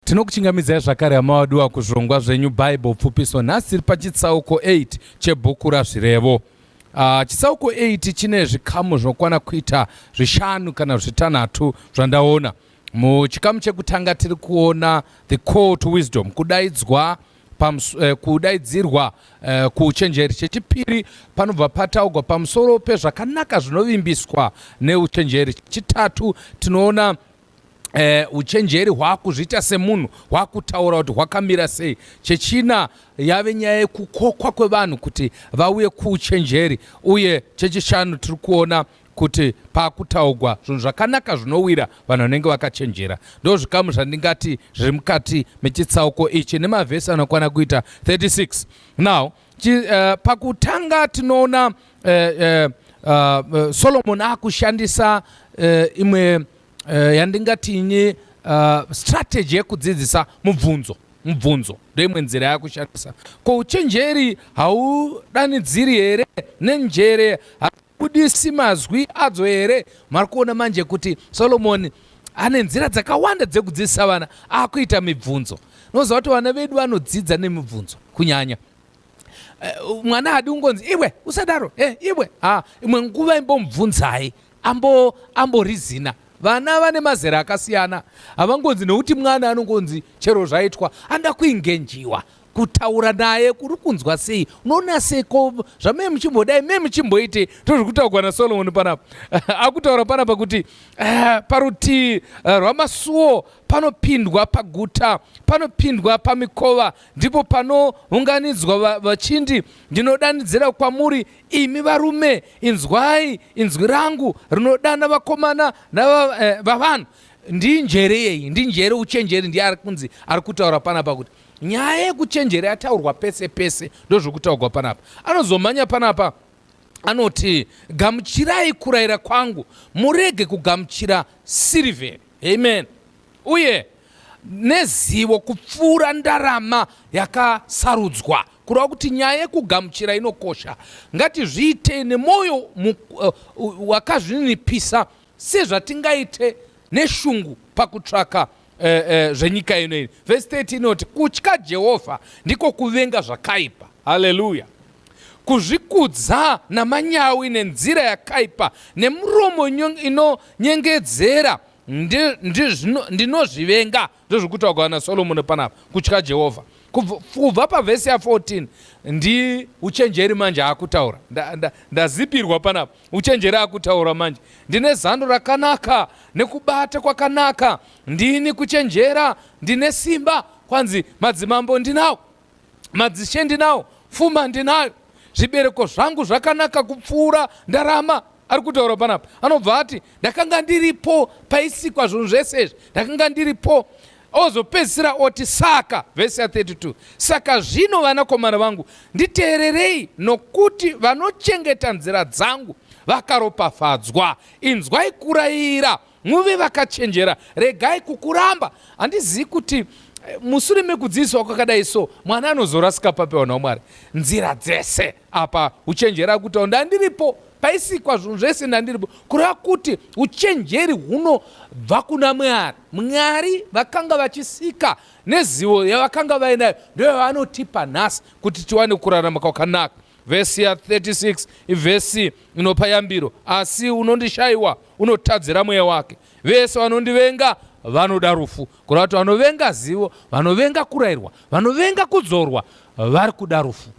Tinokuchingamidzai zvakare hama vadiwa kuzvirongwa zvenyu Bible Pfupiso. Nhasi tiri pachitsauko 8 chebhuku raZvirevo. Chitsauko 8 chine zvikamu zvinokwana kuita zvishanu kana zvitanhatu zvandaona. Muchikamu chekutanga tiri kuona the call to wisdom, kudaidzwa kudaidzirwa kuuchenjeri. Chechipiri panobva pataugwa pamusoro pezvakanaka zvinovimbiswa neuchenjeri. Chechitatu tinoona uchenjeri hwakuzviita semunhu, hwakutaura kuti hwakamira sei. Chechina yave nyaya yekukokwa kwevanhu kuti vauye kuuchenjeri, uye chechishanu tiri kuona kuti pakutaugwa zvinhu zvakanaka zvinowira vanhu vanenge vakachenjera. Ndo zvikamu zvandingati zviri mukati mechitsauko ichi nemavhesi anokwana kuita 36. Now pakutanga tinoona Solomon akushandisa imwe yandingatinyi strategy yekudzidzisa mubvunzo. Mubvunzo ndoimwe nzira yakushandisa. Ko uchenjeri haudanidziri here, nenjere habudisi mazwi adzo here? Mari kuona manje kuti Solomon ane nzira dzakawanda dzekudzidzisa vana, akuita mibvunzo. Unoziva kuti vana vedu vanodzidza nemibvunzo kunyanya. Mwana haadi kungonzi iwe usadaro, iwe ha, imwe nguva imbomubvunzai amborizina. Vana vane mazera akasiyana, havangonzi nekuti mwana anongonzi chero zvaitwa, anoda kuingenjiwa, kutaura naye, kuri kunzwa sei, unoona sei, ko zvamee muchimbodai, mee muchimboitei. Ndozviri kutaurwa naSolomoni panapa. Akutaura panapa kuti parutii rwamasuo panopindwa paguta, panopindwa pamikova, ndipo panounganidzwa vachindi. Ndinodanidzira kwamuri imi varume, inzwai inzwi rangu rinodana vakomana vavanhu. Ndinjere yei? Ndinjere, uchenjeri ndiye ari kunzi ari kutaura panapa kuti nyaya yekuchenjera yataurwa pese pese, ndozvokutaurwa panapa. Anozomhanya panapa anoti, gamuchirai kurayira kwangu, murege kugamuchira sirivheri, amen, uye nezivo kupfuura ndarama yakasarudzwa. Kureva kuti nyaya yekugamuchira inokosha. Ngatizviitei nemwoyo wakazvininipisa sezvatingaite neshungu pakutsvaka zvenyika ino iyi. Vhesi 30 inoti kutya Jehovha ndiko kuvenga zvakaipa. Haleluya. Kuzvikudza namanyawi nenzira yakaipa nemuromo inonyengedzera ndinozvivenga. Ndozviri kutaurwa naSolomoni panapa, kutya Jehovha. Kubva pavhesi ya14 ndi uchenjeri manje akutaura. Ndazipirwa panapa, uchenjeri akutaura manje. Ndine zano rakanaka nekubata kwakanaka, ndini kuchenjera, ndine simba. Kwanzi madzimambo ndinawo, madzishe ndinawo, pfuma ndinayo, zvibereko zvangu zvakanaka kupfuura ndarama. Ari kutaura panapa anobva ati ndakanga ndiripo paisikwa zvinhu zvese izvi, ndakanga ndiripo. Ozopedzisira oti saka, vhesi ya32, saka zvino vanakomana vangu nditeererei, nokuti vanochengeta nzira dzangu vakaropafadzwa. Inzwai kurayira, muve vakachenjera, regai kukuramba. Handizivi kuti mushure mekudzidziswa kwakadai so mwana anozorasika papi, vanhu vaMwari? Nzira dzese apa uchenjera kutaura ndandiripo paisikwa zvinhu zvese, ndandiripo. Kureva kuti uchenjeri hunobva kuna Mwari. Mwari vakanga vachisika nezivo yavakanga vainayo ndiyo yavanotipa nhasi kuti tiwane kurarama kwakanaka. Vhesi ya36 ivhesi inopa yambiro. Asi unondishayiwa unotadzira mweya wake, vese vanondivenga vanoda rufu. Kureva kuti vanovenga zivo, vanovenga kurayirwa, vanovenga kudzorwa, vari kuda rufu.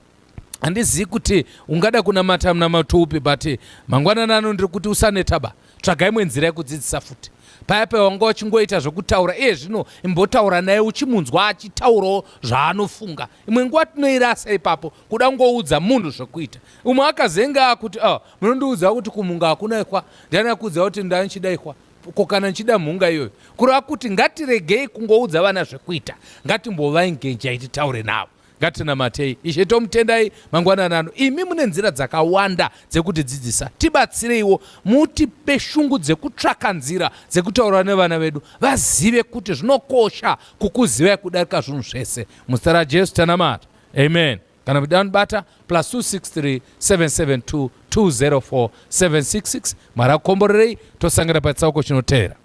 Handizivi kuti ungada kunamata munamato upi, but mangwanani ano ndiri kuti usanetaba, tsvaga imwe nzira yekudzidzisa futi. Paya paya wanga uchingoita zvekutaura, iye zvino imbotaura naye uchimunzwa achitaurawo zvaanofunga. Imwe nguva tinoirasa ipapo kuda kungoudza munhu zvekuita. Umwe akazenge akuti, oh, munondiudza kuti kumhunga hakuna ikwa, ndiani akuudza kuti ndanichida ikwa? Ko kana ndichida mhunga iyoyo? Kureva kuti ngatiregei kungoudza vana zvekuita, ngatimbovaengeja titaure navo. Ngatinamatei. Ishe, tomutendai mangwanani ano. Imi mune nzira dzakawanda dzekutidzidzisa. Tibatsireiwo, mutipe shungu dzekutsvaka nzira dzekutaura nevana vedu, vazive kuti zvinokosha kukuzivai kudarika zvinhu zvese. Muzita raJesu tanamata, amen. Kana muchida plus 263 772 204 766. Mwari akukomborerei, tosangana patsauko chinoteera.